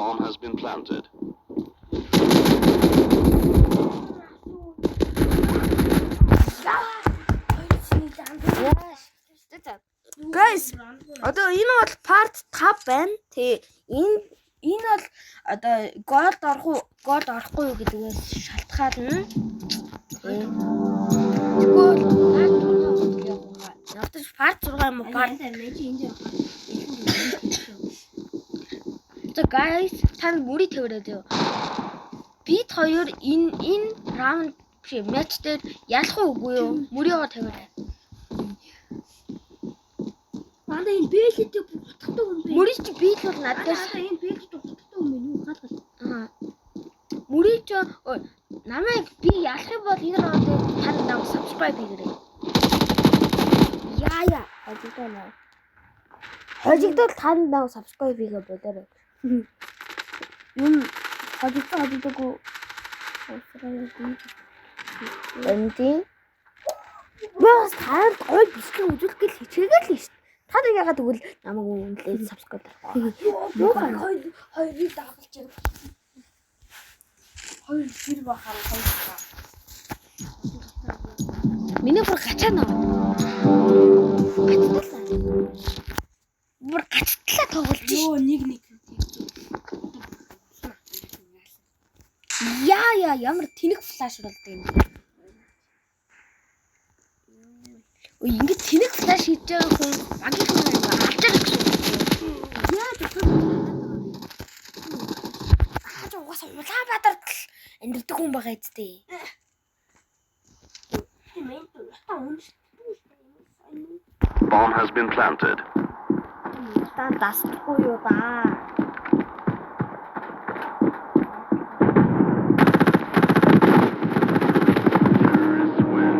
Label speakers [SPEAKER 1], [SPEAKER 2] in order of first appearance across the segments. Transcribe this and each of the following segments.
[SPEAKER 1] Bomb has been planted.
[SPEAKER 2] Guys, одоо энэ бол part 5 байна. Тэгээ энэ бол одоо gold орох уу, gold орохгүй юу гэдгээс шалтгаална. Тэгвэл part 6 хүртэл явах уу? Явдаж part 6 юм уу? Part За guys, та нар мөрий тавиарай зөө. Бид хоёр энэ раунд биш матч дээр ялах уу үгүй юу? Мөрийгөө тавиарай.
[SPEAKER 3] Анда энэ бээлийтэй бүр утгатай хүн бэ.
[SPEAKER 2] Мөрий чи биел бол над дээр
[SPEAKER 3] Анда энэ бээлийтэй утгатай хүн бэ юу гаалгал.
[SPEAKER 2] Аа. Мөрий чи ой, намайг би ялах юм бол энэ раунд дээр та нар намайг subscribe хийгээрэй. Яа яа, хожигдоо наа. Хожигдвол та нар намайг subscribe хийгээ болоорой.
[SPEAKER 3] Юм хожигдоо хожигдоогүй. Уусраа.
[SPEAKER 2] Энд бас танд гоё бичлэг үзүүлэх гэл хичээгээл л шүү. Та нар ягаад гэвэл намайг үнэлээд subscribe дарахгүй.
[SPEAKER 3] Юу хоёрыг дагалж ирв. Хоёр гэр бахаар хоёр ба.
[SPEAKER 2] Миний бүр гачаа наа. Гацтлаа. Бүр гацтлаа тоглож ш.
[SPEAKER 3] Йоо нэг нэг.
[SPEAKER 2] Яа яа ямар тэнэг флаш болдог юм. Ой ингэ тэнэг флаш хийж байгаа хүн багийнхан ингээ алж байгаа гэсэн үг.
[SPEAKER 3] Яа тэгвэл
[SPEAKER 2] Аа ч угаасаа Улаанбаатарт л амьдардаг хүн байгаа үсттэй.
[SPEAKER 3] мэн утаа үнэшгүй.
[SPEAKER 1] Bomb has been planted.
[SPEAKER 2] Та дасахгүй юу да.
[SPEAKER 1] Terrorists win.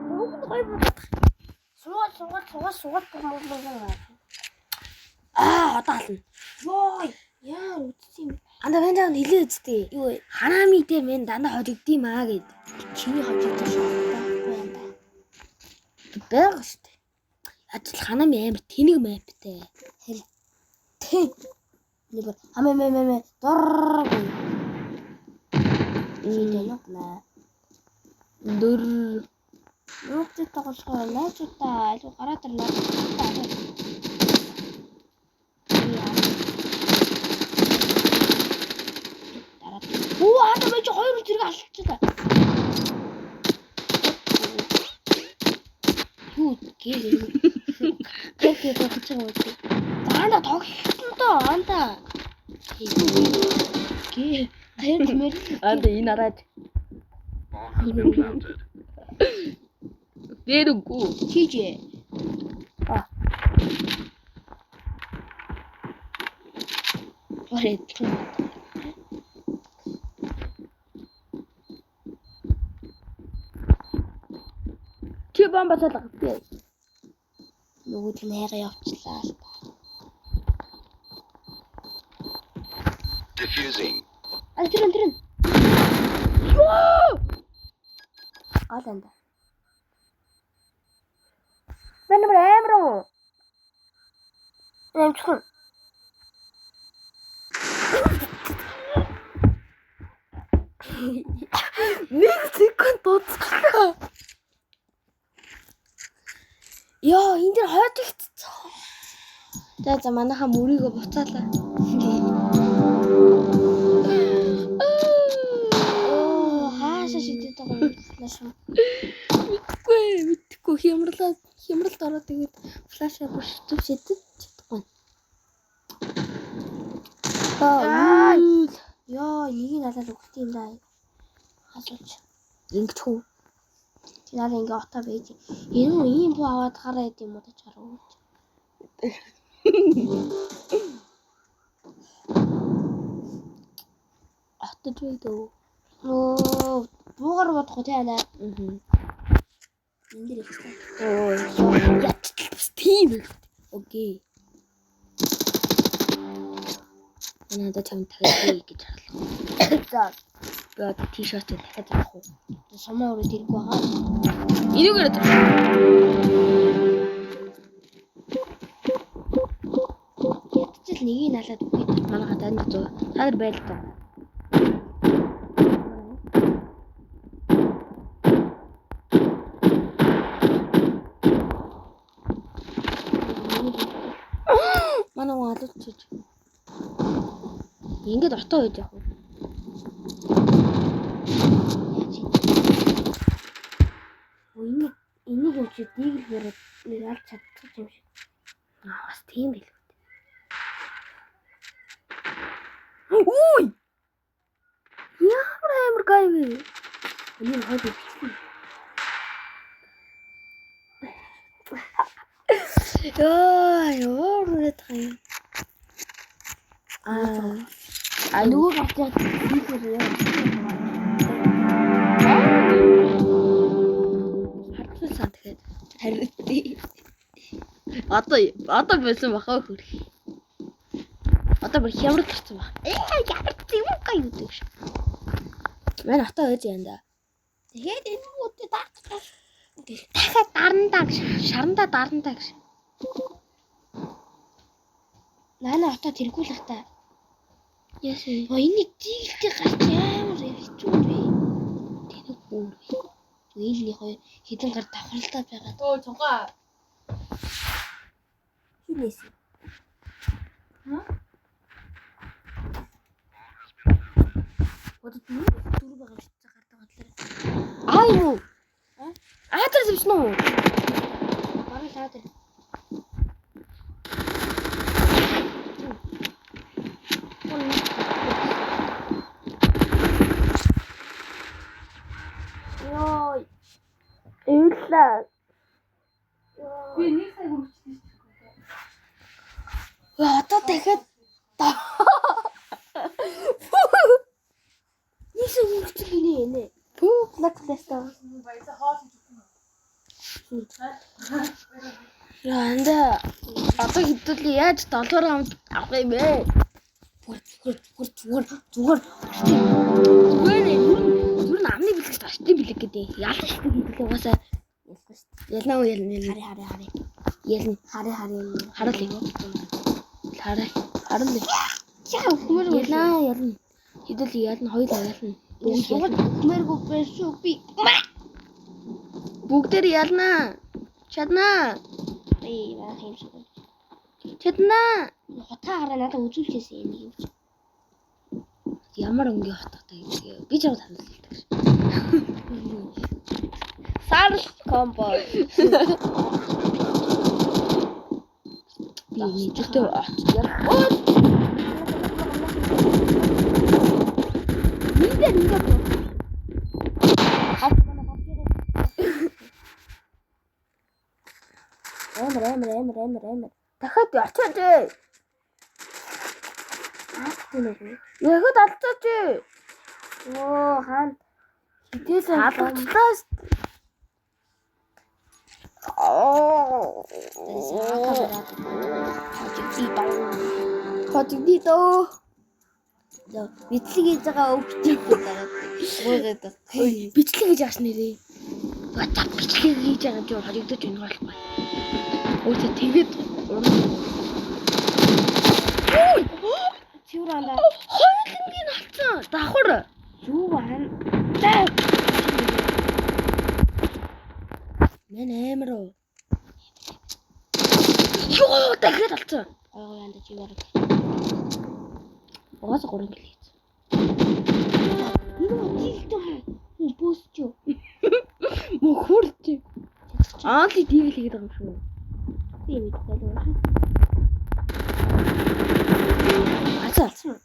[SPEAKER 2] Бүгд гоё бодох.
[SPEAKER 3] Суугаад суугаад суугаад суугаад муу.
[SPEAKER 2] Аа одоо ална.
[SPEAKER 3] Йоо яа үтсэн юм.
[SPEAKER 2] Анда мен жаа нилээ үсттэй.
[SPEAKER 3] Юу вэ?
[SPEAKER 2] Ханами дээр мен дандаа хожигдсон юм аа гэд.
[SPEAKER 3] Чиний хожигдсон шалтгаан юм да.
[SPEAKER 2] Бага штэ. Ажил ханами амар тэнэг маптай.
[SPEAKER 3] Тэг. Нэг бүр ам ам ам ам дор гүй. Шийдэн наа.
[SPEAKER 2] Дөр
[SPEAKER 3] Нүүхтэй тоглохоор найзуудаа айлгүй гараад ирлээ. Дараад. Үу ада байж хоёр зэрэг алчихлаа. Юу гээ. Тэг тэг тоглож байгаа үү?
[SPEAKER 2] Анда тоглолттой анда.
[SPEAKER 3] Гээ. Тэр мэр
[SPEAKER 2] Анда энэ араад
[SPEAKER 1] Bomb has been planted.
[SPEAKER 2] бэрэггүй.
[SPEAKER 3] чижээ.
[SPEAKER 2] А.
[SPEAKER 3] Орой.
[SPEAKER 2] Чи бомба салга. Би.
[SPEAKER 3] Нөгөө тийм хайгаа явчлаа л та.
[SPEAKER 1] Diffusing.
[SPEAKER 3] А тэр нь тэр нь.
[SPEAKER 2] Йоо!
[SPEAKER 3] Гол анда.
[SPEAKER 2] Мэн амар амар уу?
[SPEAKER 3] Амжихгүй.
[SPEAKER 2] Нэг секунд дуцглаа. Йоо, энэ дэр хойдогдсон. За за манайхаа мөрийгөө буцаалаа.
[SPEAKER 3] Оо хаашаа шидэд байгаа юм флаш юм.
[SPEAKER 2] Мэдгүй, мэдгүй хямралаа хямралд ороод тэгээд флашаа бүр зүв шидэж чадахгүй.
[SPEAKER 3] Аа. Йоо, нэг нь алаад өгөх юм да. Асууч.
[SPEAKER 2] Ингэч хүү.
[SPEAKER 3] Чи надад ингээ отоо байж. Энэ үү ийм буу аваад гараа идэм юм уу гэж харав.
[SPEAKER 2] Отож байдаг.
[SPEAKER 3] Нөө буугаар бодох уу те анаа.
[SPEAKER 2] Аа.
[SPEAKER 3] Энэ дэр ихтэй.
[SPEAKER 2] Оо, ятчил бас тийм л. Окей. Надад чам дахиад гэж харлаа.
[SPEAKER 3] За,
[SPEAKER 2] Би одоо тийшэрт дахиад авах уу?
[SPEAKER 3] сумаа өрөөд ирэхгүй байгаа.
[SPEAKER 2] Энүүгээр
[SPEAKER 3] Ядчил нэгийг алаад үгээд.
[SPEAKER 2] Манай танд зөө. Та нар байлдаа. Манай хүн алуулчих. Ингээд отоо байж яах вэ?
[SPEAKER 3] Яаж юм? Өө энийг энийг юм чи дийл бариад нэг алж чадчих юм шиг.
[SPEAKER 2] Аа бас тийм байлгүй. Үгүй. Ямар амар гай вэ?
[SPEAKER 3] Энийг хойд бичлээ.
[SPEAKER 2] Яа, ямар үрээд байгаа юм. Аа,
[SPEAKER 3] Нөгөө гарч дийлэр яа.
[SPEAKER 2] хардсан сан тэгэхээр харин тий. Одоо болсон бахаа хөрх. Одоо бүр хямрал гарсан баг. Ээ, ямар зэвүүн гай гэдэг шиг. Манай отоо ээж юм да.
[SPEAKER 3] Тэгээд энэ үедээ даах.
[SPEAKER 2] Дахиад дарандаа гэж шарандаа дарандаа гэж.
[SPEAKER 3] Наана отоо тэргүүлэх та.
[SPEAKER 2] Ясээ.
[SPEAKER 3] Өө энийг дийлтэй гарч амар хэцүү юм бэ.
[SPEAKER 2] Тэнэг бүр.
[SPEAKER 3] Нийлний хоёр хідэн гар давхралтаад байгаа.
[SPEAKER 4] 어, 잠깐.
[SPEAKER 3] Хинээс.
[SPEAKER 4] Хм?
[SPEAKER 3] Одоо дөрөв байгаа шүү дээ гардаг бодлоо.
[SPEAKER 2] Аа юм уу?
[SPEAKER 3] Аа?
[SPEAKER 2] Аа тэр зэвсэн үү?
[SPEAKER 3] Бараг таа тэр. Йой.
[SPEAKER 2] Эвлээ.
[SPEAKER 4] Би нэг сая хөрвчлээ шүү дээ.
[SPEAKER 2] Өө одоо дахиад
[SPEAKER 3] Нэг шиг хөрвчлээ гинэ нэ.
[SPEAKER 2] пүү
[SPEAKER 3] Лак ласта.
[SPEAKER 4] Баясаа хоол хийж өгсөн үү?
[SPEAKER 2] Яанда одоо хэдүүлээ яаж 7 раунд авах юм бэ?
[SPEAKER 3] Зүгээр зүгээр зүгээр зүгээр
[SPEAKER 2] Зүгээр нэ ер нь ер нь амны бэлэг орчны бэлэг гэдэг. Ялна шүү дээ хэдүүлээ угаасаа
[SPEAKER 3] ялах шүү дээ.
[SPEAKER 2] ялна уу ялна ялна
[SPEAKER 3] Хари хари хари.
[SPEAKER 2] ялна
[SPEAKER 3] Хари хари.
[SPEAKER 2] харуулъя. Хараа харуулъя.
[SPEAKER 3] Яа хүмүүр
[SPEAKER 2] Ялна ялна. Хэдүүлээ ялна хоёулаа ялна. Бүгд ялна.
[SPEAKER 3] Хүмүүргүй байх шүү би.
[SPEAKER 2] Бүгдээр ялна. Чаднаа.
[SPEAKER 3] Би байх юм шиг.
[SPEAKER 2] Чаднаа.
[SPEAKER 3] Хотаа гараа надад үзүүлчихсэн энийг юм чи.
[SPEAKER 2] Ямар өнгийн хоттой гэдэг. Би ч яг санал хэлдэг ш.
[SPEAKER 3] Сарл комбо.
[SPEAKER 2] Би нэгдээ очиж яа.
[SPEAKER 3] Энд дээр ингэ. Амар амар амар амар амар.
[SPEAKER 2] Дахиад очиод ээ.
[SPEAKER 3] Аа тийм үү.
[SPEAKER 2] Дахиад алдаач ээ.
[SPEAKER 3] Оо хаан хідээс
[SPEAKER 2] Алгачлаа ш. Оо. Хожигдъё дөө.
[SPEAKER 3] Бичлэг хийж байгаа өвчтэй байгаа. Гуйгаад.
[SPEAKER 2] Бичлэг хийж байгаас нэрээ. Бата бичлэг хийж байгаа юм чи хожигдож байна болохгүй. Өөртөө тэгээд уран.
[SPEAKER 3] Цэвэр андаа.
[SPEAKER 2] Хоёулангийн алдсан. Давхар.
[SPEAKER 3] Юу аан.
[SPEAKER 2] Мэн амар уу. Йоо дахиад алдсан.
[SPEAKER 3] Гой гой андаа чи бараг.
[SPEAKER 2] Угаасаа 3 кил хийсэн.
[SPEAKER 3] Энэ дийлдэ хаа. Хүн бөөсч юу?
[SPEAKER 2] Мөн хурж. Аа л дийл хийгээд байгаа юм шүү.
[SPEAKER 3] Би мэдгүй л байна.
[SPEAKER 2] Алсан алсан.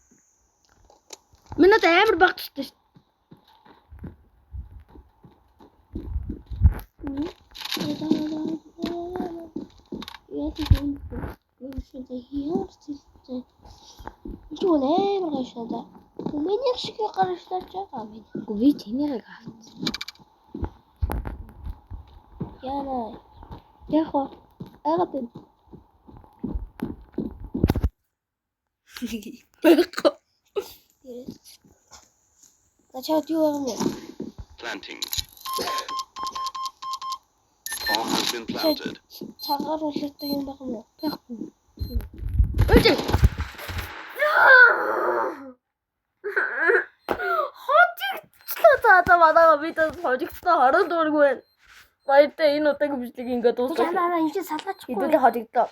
[SPEAKER 2] Миний одоо амар баг тустай шүү.
[SPEAKER 3] Яаж юм бэ? Юу шиг ямар зэлтэй. Чи үн амар гоё шүү дээ. Миний шиг гарчлаач байгаа юм.
[SPEAKER 2] Үгүй би чинийхийг авсан.
[SPEAKER 3] Яна.
[SPEAKER 2] Яг уу. Айгаад байна. Байхгүй.
[SPEAKER 3] За чад юу байгаа юм бэ?
[SPEAKER 1] Planting. Bomb has been planted.
[SPEAKER 3] Цагаар улирдаг юм байгаа юм уу?
[SPEAKER 2] Байхгүй. Өөж. Манайгаа бид хожигдсон 20 дург байна. Баяртай, энэ удаагийн бичлэг ингээд дуусна.
[SPEAKER 3] Анаа, энэ чинь салгаачихгүй.
[SPEAKER 2] Хэдүүлээ хожигдлоо.